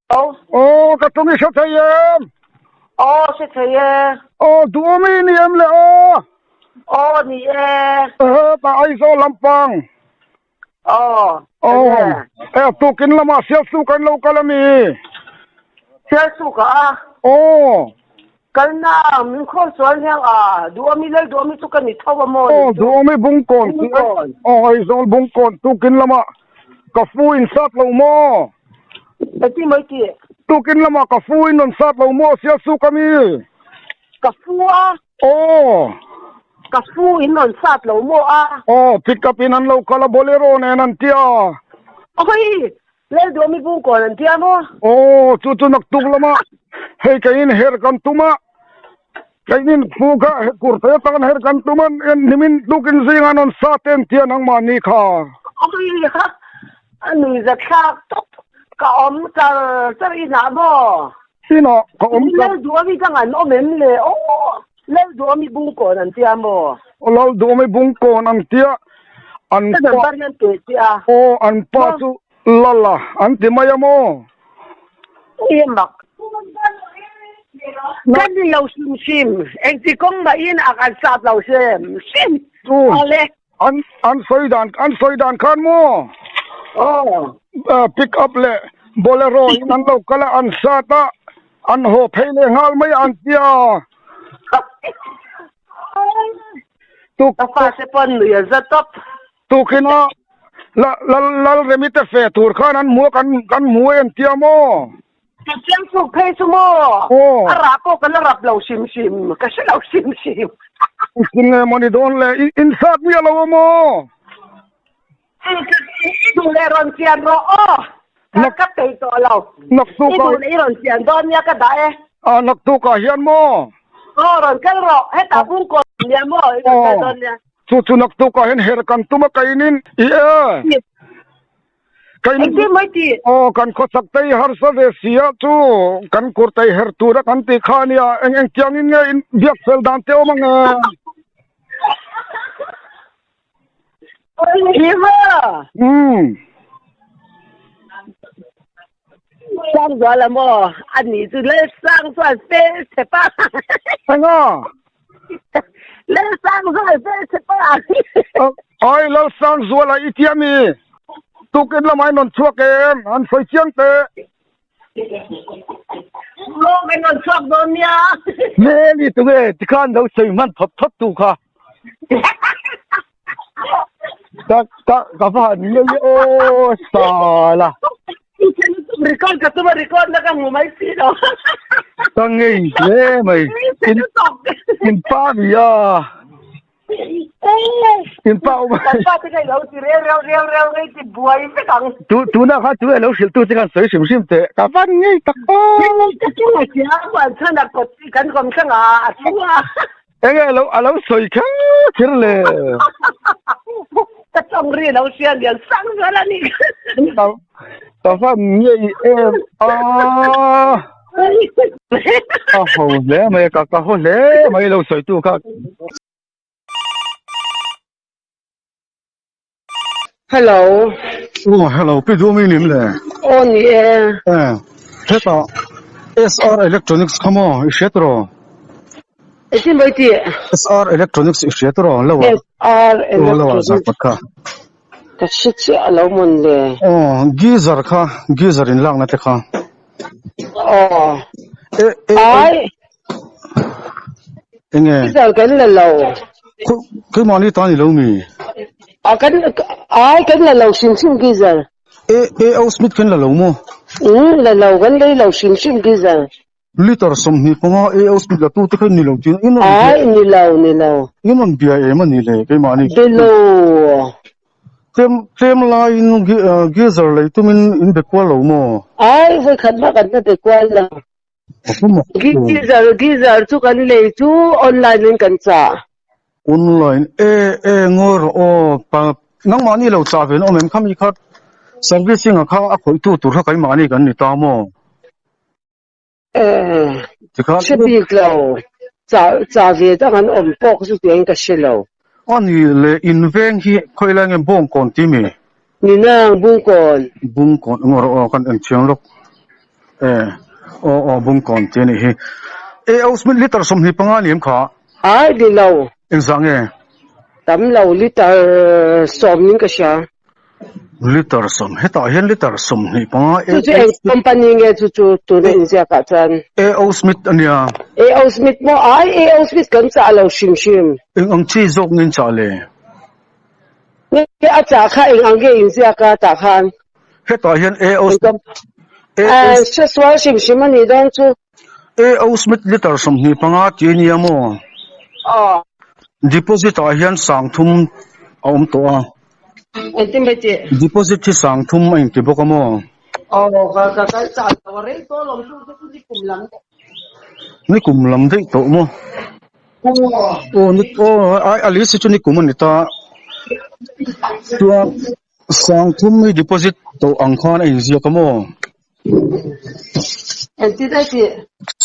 Aw ka tum i hre thei em? Aw hre thei e. Aw duhawm i ni em le aw? Aw ni e. Ehe ta Aizawl lampang. Aw. Aw e tukin lamah Sialsuk an lo kal a mi? Sialsuk ah a? Aw. Kalna min khawl chuan hian a Duhawmi Lal Duhawmi chu ka ni tho a maw ni chu. Aw Duhawmi Bungkawn Bungkawn. Aw Aizawl Bungkawn tukin lamah ka fu in sat lo maw? Engtin maw i tih? Tukin lamah ka fu in rawn sat lo maw Sialsuk a mi? Ka fu a. Aw. Ka fu in rawn sat lo maw a? Aw pick up in an lo kal a Bolero nen an tia. Awii Lel Duhawmi Bungkawn an tia maw? Aw, chu chu naktuk lama hei keiin her kan tum a, keiin fu kha kurte atang her kan tum a, nimin tukin zinga an rawn sa te an tia nangmahni kha. Awii kha a nui za thlak tawp, ka awm char char inah maw? Inah ka awm char. Lel Duhawmi dang an awm em le? Aw, Lel Duhawmi Bungkawn an tia maw? Aw, Lal Duhawmi Bungkawn an tia. An pa. Ka number hian pe che a. Aw, an pa chu Lala an ti mai a maw? Ui mak. Ka ni lo hrim hrim. Engti kawng mahin a kan sap lo hrim hrim. Chu an an sawi dan an sawi dan khan maw? Aw. Pick up leh Bolero in an lo kal a an sat a an haw phei leh nghal mai a an tia. Tuk Ka fate pawn nui a za tawp. Tukin a la la lal remi te fe tur khan an hmu a kan kan hmu e an tia maw? Ka chiang chuk phei chu maw? Aw. A rah pawh ka la rap lo hrim hrim, ka hre lo hrim hrim. Engtin nge maw ni dawn le, i insat miah lo a maw? I duh leh rawn chian rawh aw, ka ka peih tawh lo. Naktuk I duh leh i rawn chian dawn nia ka dah e. A naktuk ah hian maw? Aw rawn kal rawh, hetah bungkawn nia maw i rawn kal dawn nia. Chu chu naktuk ah hian her kan tum a kainin i e. Kain Engtin maw i tih? Aw kan khawchak te i harsa ve si a chu kan kur te i her tur a kan tih kha ania eng eng tiangin nge in biak fel dan te awm ang e. Iva! Umm. Sangzuala maw? A nih chu Lalsangzual fel che pa. Enga? Lalsangzual fel che pa. Ai Lalsangzuala i tia mi? Tukin lamah in rawn chhuak em? An sawi chiang teh. Maw kan rawn chhuak dawn nia. Hmel i tunge tikhan lo sawi hman thawt thawt tu kha. Ka ka ka va han ngei e aw sala. Record ka tuma record na ka hmu mai si lo. Ka ngei hle mai. In in pa mi a. In pa um. Kan pa te kai lo ti reu reu reu reu ngei ti buai vek ang. Tu tuna kha tu lo hrilh tu che kan sawi hrim hrim teh. Ka van ngei tak aw. Ka tu a sia huan chhan a kot kan kawm thlang a a thu a. Enge alo alo sawi kher kher le. Ka tawng ri lo hria lian sang zel a ni. Ka ka van ngei em a. A ho hle mai ka ka haw hle mai lo sawi tu kha. Hello. Oh, hello, pi du mi nim le. Oh ni e. Eh, heta SR Electronics kha maw i hriat ro. Engtin maw i tih? SR Electronics i hriat ro lo a. SR Oh, lo a Electronics. zarpat kha. Ka hre chiah a lo mawn le. Oh, geyser kha, geyser in lakna te kha. Oh. E, e, Ai. Enge? Geyser kan la lo. Keimahni ta ni lo mi? A kan ai kan la lo hrim hrim geyser. E e O Smith kan la lo maw? Um la lo kan lei lo hrim hrim geyser. Liter 25 A O Smith la tu te kha ni lo tin in rawn Ai ni lo ni lo. In rawn bia em a ni le keimahni. Be lo. Tlem tlem laiin geyser lei tumin in be kual lo maw? Ai vawikhat mah kan la be kual lo. Geyser geyser chu kan lei chu online in kan chah. Online e e ngawi rawh aw pa nangmahni lo chah ve an awm em khami kha servicing ah kha a khawih tu tur kha keimahni kan ni ta maw? Eh hre bik lo chah chah ve dang an awm pawh chu tiang ka hre lo. Ani le in veng hi khawi lai nge Bawngkawn ti mi? Ni nang Bungkawn. Bungkawn ngawi rawh aw kan en thiang lawk. E aw aw Bungkawn tih a nih hi. E aw Smith litre 25 ni em kha? Ai ni lo. Engzah nge? Tam lo litre sawm ning ka hria. Litre sawm hetah hian litre 25 Chu chu eng company nge chu chu tuna inziak ah chuan? A O Smith a nia. A O Smith maw? Ai A O Smith kan chah lo hrim hrim. Eng ang chi zawk nge in chah le? Nge a chah kha eng ang nge inziak a tah khan? Hetah hian A O Hre sual hrim hrim a nih dawn chu. A O Smith litre 25 tih a nia maw? Aw. Deposit ah hian 3000 a awm tawh a. Engtin mai tih? Deposit hi 3000 a inti bawk a maw? Aw ka ka kal chah lo a rei tawh lawm chu chu ni kum lam daih. Ni kum lam daih tawh maw? Aw ni aw ai a list hi chu ni kum a ni ta. Chuan 3000 hi deposit tawh ang khan a inziak a maw? Engtin a tih?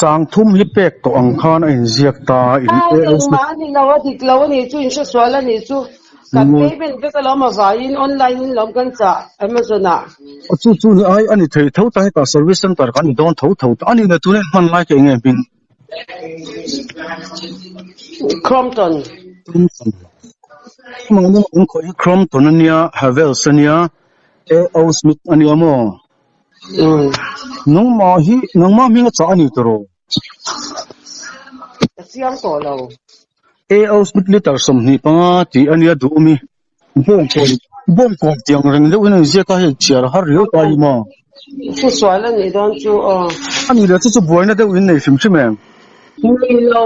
3000 hi pek tawh ang khan a inziak ta in Ai engmah a ni lo a dik lo a nih chu inhresual a nih chu kan payment vek alawm a vaiin online in lawm kan chah Amazon ah. Chu chu ni ai a ni thei tho ta hetah service center kan ni dawn tho tho ta a ni le tuna hman lai ka eng nge hming? Crompton. Crompton. Mahni an khawih hi Crompton a nia Havells a nia A O Smith a nia maw? Nangmah hi nangmah hming a chah a ni tawh. Ka chiang tawh lo. A O Smith litre 25 tih a nia duh awm i. Bawngkawn bawngkawn tiang reng deuh in an ziak a hei chhiar har riau ta hi maw? Thusual a nih dawn chu aw. A nih leh chu chu buaina deuh in nei hrim hrim em? Ni lo.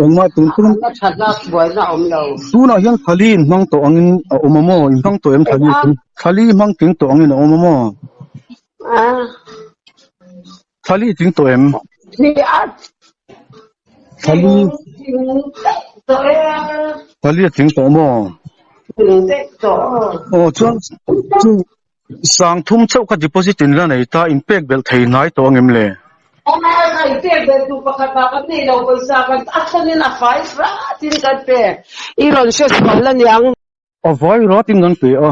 Engmah tun tun. A tha hlak buaina a awm lo. Tunah hian thali in hmang tawh angin a awm a maw? In hmang tawh em thali chu? Thali hmang ting tawh angin a awm a maw? Thali ting tawh em? Thali Thali a ting tawh maw? Aw chuan chu 3000 chauh kha deposit in la nei ta in pek belh thei hnai tawh angem le? In pek belh tur pakhat ah kan nei lo pawisa kan a thlawnin a fai ratin kan pe i rawn hre sual aniang. A vai ratin kan pe a.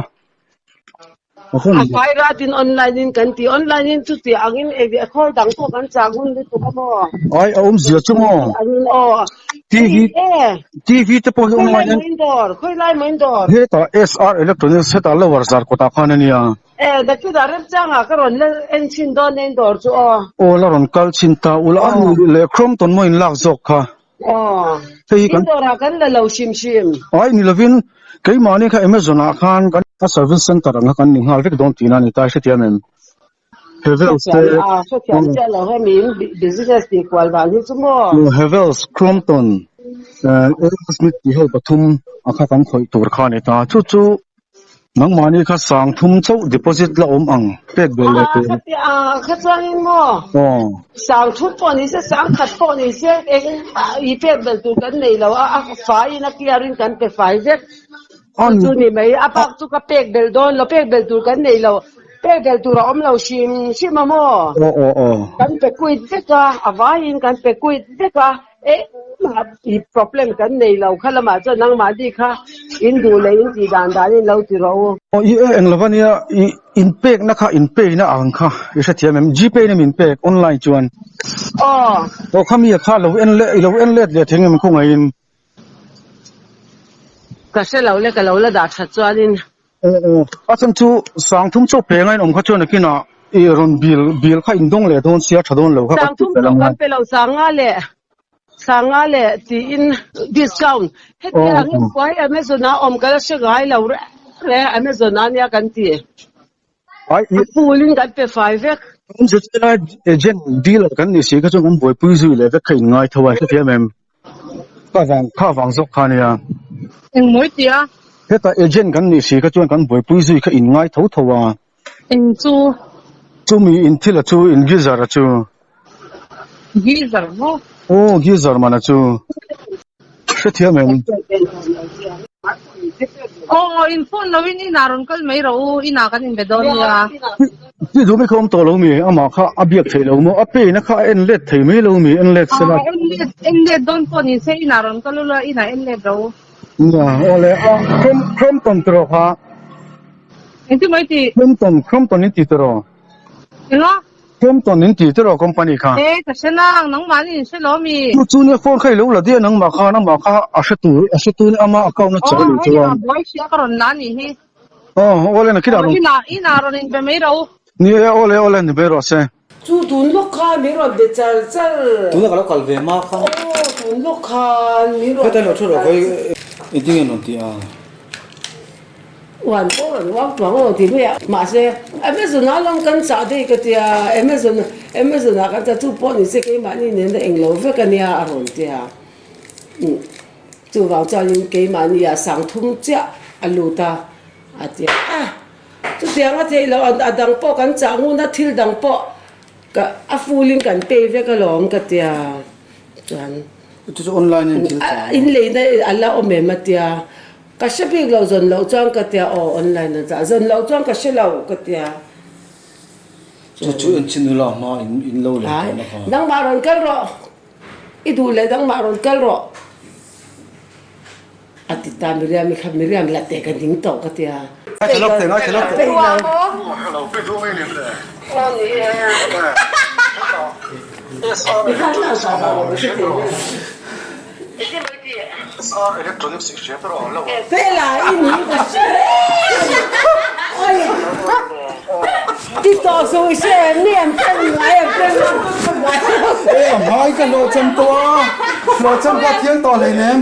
A vai ratin online in kan ti. Online in chuti angin eng khawl dang pawh kan chak hun lutuk a maw? Ai a awmzia chu maw? Angin aw. TV TV te pawh hi online in. Dawr, khawi lai maw in dawr? Hetah SR Electronics hetah Lower Zarkawtah khan a nia. E, nakina remchangah ka rawn la en chhin dawn e in dawr chu aw. Aw la rawn kal chhin ta ula a ni leh Crompton maw in lak zawk kha. Aw, Hei hi kan in dawrah kan la lo hrim hrim. Ai ni lovin keimahni kha Amazon ah khan kan a service center ang kha kan ni nghal vek dawn tihna a ni ta hrethiam em? Havells te Hrethiam a, hrethiam chiah lo hemi in business tih kual dan hi chu maw? Havells, Crompton, Aerosmith tih ho pathum a kha kan khawih tur kha a ni ta. Chu chu Nangmahni kha 3000 chauh deposit la awm ang pek belh leh tur. Aa kha chuangin maw? Aw. 3000 pawh ni se, 10,000 pawh ni se engmah i pek belh tur kan nei lo a, a faiin a clear in kan pe fai vek. Chu chu ni mai, a bak chu ka pek belh dawn lo, pek belh tur kan nei lo, pek belh tur a awm lo hrim hrim a maw? Aw aw aw. Kan pe quit vek a, a vaiin kan pe quit vek a. Engmah i problem kan nei lo kha lamah chuan nangmahni kha in duh leh in tih dan danin lo ti rawh u. Aw i e eng lova nia i inpekna kha inpekna ang kha i hrethiam em gpay na min pek online chuan. Aw. Aw kha mi kha lo en leh i lo en let leh thei ngem khawngaihin. Ka hre lo le ka lo la dah that chuanin. Aw aw a chhan chu 3000 chaw pe ngain awm kha chuan nakinah i rawn bill bill kha in dawng leh dawn sia tha dawn lo kha kan 3000 pawh kan pe lo 50 leh 50 leh tiin discount heti ang in kuai Amazon ah awm ka la hre ngai lo reng reng Amazon ah nia kan ti ai a full in kan pe fai vek. Awmze chu helai agent dealer kan nih si kha chuan kan buaipui zui leh vek kha in ngai tho a hrethiam em? Kha vang kha vang zawk kha nia. Eng mawi tia? Heta agent kan nih si kha chuan kan buaipui zui kha in ngai tho tho a. Eng chu? Chumi in thil a chu in geyser a chu. Geyser maw? Aw geyser man a chu. Hrethiam em? Aw in phone lo in inah rawn kal mai rawh u inah kan inbe dawn nia. Ti duh mai kha awm tawh lo mi amah kha a biak theih lo maw a pain a kha a en let thei mai lo mi en let sela. En let en let dawn pawh ni se inah rawn kal ula inah en let rawh u. Nia aw le a Crom Crompton tiraw kha. Engtin mai ti? Crompton Crompton in ti tiraw? Enga? Crompton in ti tiraw company kha. E ka hre nang, nangmah nih in hre lo mi. Chu chu nia phone kha i lo la diah nangmah kha, nangmah kha a hre tur, a hre tu nia ama account a chah luh chuan. Aw hei a buai hria ka rawn la nih hi. Aw awle na khirah rawn. Inah inah rawn in be mai ro. Ni e awle awle ni mai rawh se. Chu tun lawk khan min rawn be char char. Tuna ka lo kal ve ma kha. Aw tun lawk khan min rawn be char char. Engtin nge rawn ti a? Uan pawh rawn uang tuang lo ti mai a, mahse Amazon ah lawng kan chah daih ka tia, Amazon Amazon ah kan chah chu pawh ni se keimahni nena englo vek a nia a rawn ti a, chuvang chuanin keimahni ah sangthum chiah a lut a, a ti a, chutiang a theih loh a dang pawh kan chah ngun a thil dang pawh ka a full in kan pay vek alawm ka tia chuan Chu chu online in thil chah in leina a la awm em a tia. Ka hre bik lo zawn loh chuan ka tia aw online a chah zawn loh chuan ka hre lo ka tia. Chu chu en chin ula hma in in lo leh tawh na kha. Nangmah rawn kal rawh i duh leh nangmah rawn kal rawh a ti ta Miriam i kha Miriam la teh ka ning tawh ka tia. Ngaithla lawk teh ngaithla lawk teh. Fela i ni ka hre reng Ti tawh suh i hre em ni an pen ngai an pen E a hmai ka hlawhchham tawh a, hlawhchham pawh a thiang tawh hleinem.